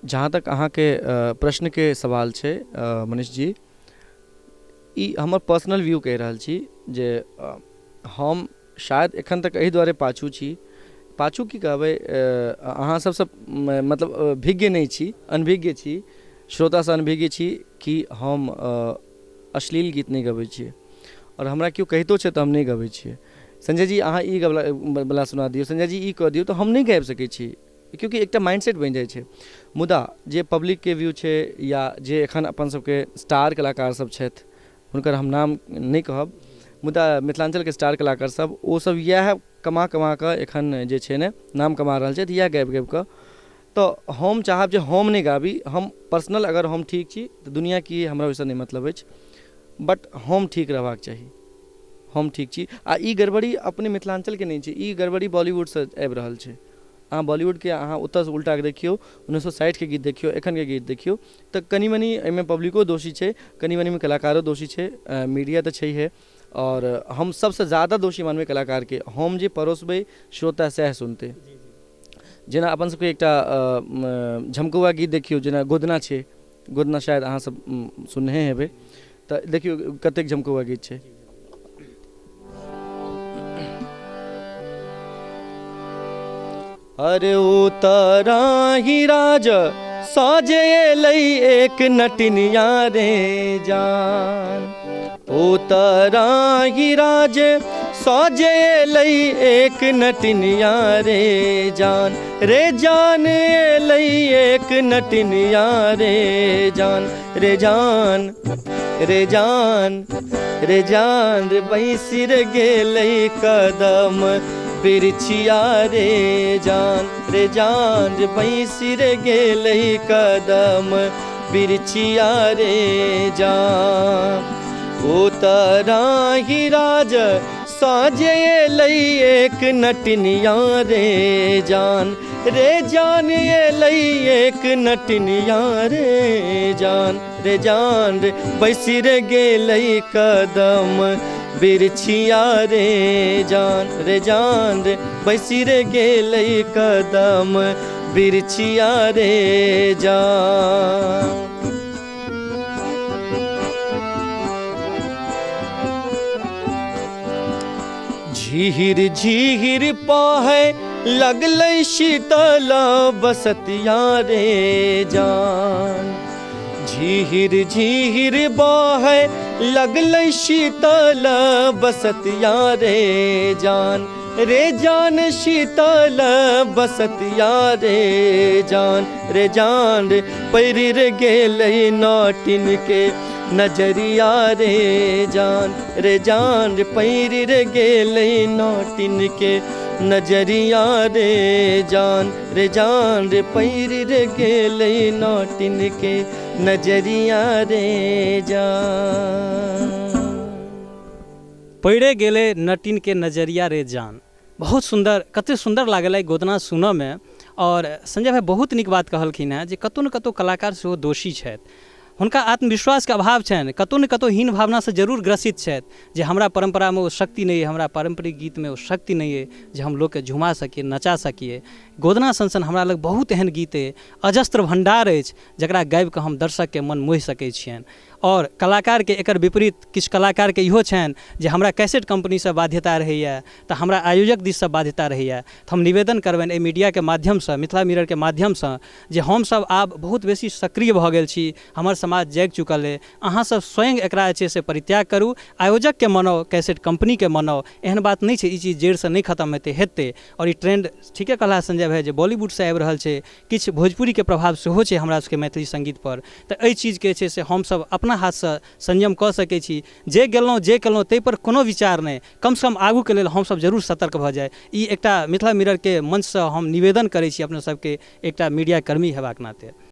जहाँ तक अहाँके प्रश्नके सवाल छै मनीष जी, ई हमर पर्सनल व्यू कहि रहल छी जे हम शायद एखन तक एहि दुआरे पाछू छी, पाछू की कहबै, अहाँ सबसँ मतलब भिज्ञ नहि छी, अनभिज्ञ छी, श्रोतासँ अनभिज्ञ छी कि हम अश्लील गीत नहि गबै छियै आओर हमरा केओ कहितो छै तऽ हम नहि गबै छियै। संजय जी अहाँ ई वला सुना दियौ, संजय जी ई कऽ दियौ, तऽ हम नहि गाबि सकै छी क्योंकि एकटा माइंड सेट बनि जाइ छै। मुदा जे पब्लिकके व्यू छै या जे एखन अपन सबके स्टार कलाकार सब छथि, हुनकर हम नाम नहि कहब, मुदा मिथिलाञ्चलके स्टार कलाकार सब, ओ सब इएह कमा कमा कऽ एखन जे छै ने नाम कमा रहल छथि इएह गाबि गाबि कऽ। तऽ हम चाहब जे हम नहि गाबी, हम पर्सनल अगर हम ठीक छी तऽ दुनिआ की हमरा ओहिसँ नहि मतलब अछि, बट हम ठीक रहबाक चाही, हम ठीक छी। आ ई गड़बड़ी अपने मिथिलाञ्चलके नहि छै, ई गड़बड़ी बॉलीवुडसँ आबि रहल छै। अहाँ बॉलीवुडके अहाँ ओतऽसँ उल्टा कऽ देखियौ, 1960के गीत देखियौ, एखनके गीत देखियौ, तऽ कनि मनि एहिमे पब्लिको दोषी छै, कनि मनि एहिमे कलाकारो दोषी छै, मीडिया तऽ छैहे, आओर हम सबसँ ज्यादा दोषी मानबै कलाकारके। हम जे परोसबै श्रोता सएह सुनतै। जेना अपन सबके एकटा झमकौआ गीत देखियौ, जेना गोदना छै, गोदना शायद अहाँ सब सुनने हेबै, तऽ देखियौ कतेक झमकौआ गीत छै। अरे उतरा ही राज साजे एलै एक नटिनिया रे जान, उतरा ही राज साजे एलै एक नटिनिया रे जान, रे जान एलै एक नटिनिया रे जान, रे जान, रे जान, रे जान रे बैसिर गेलै कदम बिरछिया रे जान, रे जान रे बैसिर गेलै कदम बिरछिया रे जान। उतरा ही राज साजे एलै एक नटिनिया रे जान, रे जान एलै एक नटिनिया रे जान, रे जान रे बैसिर गेलै कदम बिरछिया रे जान, रे जान रे बैसिर गेलै कदम बिरछिया रे जान। झिहिर झिहिर पाहे लगलै शीतला बसतिया रे जान, झिहिर झिहिर बहे लगलै शीतल बसतिया रे जान, रे जान शीतल बसतिया रे जान, रे जान रे पैर रे गेलै नटिन के नजरिया रे जान, रे जान रे पैर रे गेलै नटिन के नजरिया रे जान, रे जान रे पैर रे गेलै नटिन के नजरिया रे जान। पैरे गेलै नटिन के नजरिया रे जान। बहुत सुन्दर, कते सुन्दर लागल एहि गोदना सुनऽमे। आओर संजय भाई बहुत नीक बात कहलखिन हेँ जे कतहु ने कतहु कलाकार सेहो दोषी छथि, हुनका आत्मविश्वासके अभाव छनि, कतहु ने कतहु हीन भावनासँ जरूर ग्रसित छथि जे हमरा परम्परामे ओ शक्ति नहि अइ, हमरा पारम्परिक गीतमे ओ शक्ति नहि अइ जे हम लोकके झुमा सकिए, नचा सकिए। गोदना सन सन हमरा लग बहुत एहन गीत अइ, अजस्त्र भण्डार अछि जकरा गाबिकऽ हम दर्शकके मन मोहि सकै छियनि। आओर कलाकारके एकर विपरीत किछु कलाकारके इहो छनि जे हमरा कैसेट कम्पनीसँ बाध्यता रहैए तऽ हमरा आयोजक दिससँ बाध्यता रहैए, तऽ हम निवेदन करबनि एहि मीडियाके माध्यमसँ, मिथिला मिररके माध्यमसँ जे हमसभ आब बहुत बेसी सक्रिय भऽ गेल छी, हमर समाज जागि चुकल अइ, अहाँसभ स्वयं एकरा जे छै से परित्याग करू, आयोजकके मनाउ, कैसेट कम्पनीके मनाउ। एहन बात नहि छै ई चीज जड़िसँ नहि खतम हेतै, हेतै। आओर ई ट्रेंड ठीके कहला संजय भाइ जे बॉलीवुडसँ आबि रहल छै, किछु भोजपुरीके प्रभाव सेहो छै हमरा सबके मैथिली सङ्गीतपर, तऽ एहि चीजके जे छै से हमसभ अपना हाथसँ संयम कऽ सकै छी। जे गेलहुँ जे केलहुँ ताहिपर कोनो विचार नहि, कमसँ कम आगूके लेल हमसभ जरूर सतर्क भऽ जाइ। ई एकटा मिथिला मिररके मंचसँ हम निवेदन करै छी अपने सबके, एकटा मीडियाकर्मी हेबाक नाते।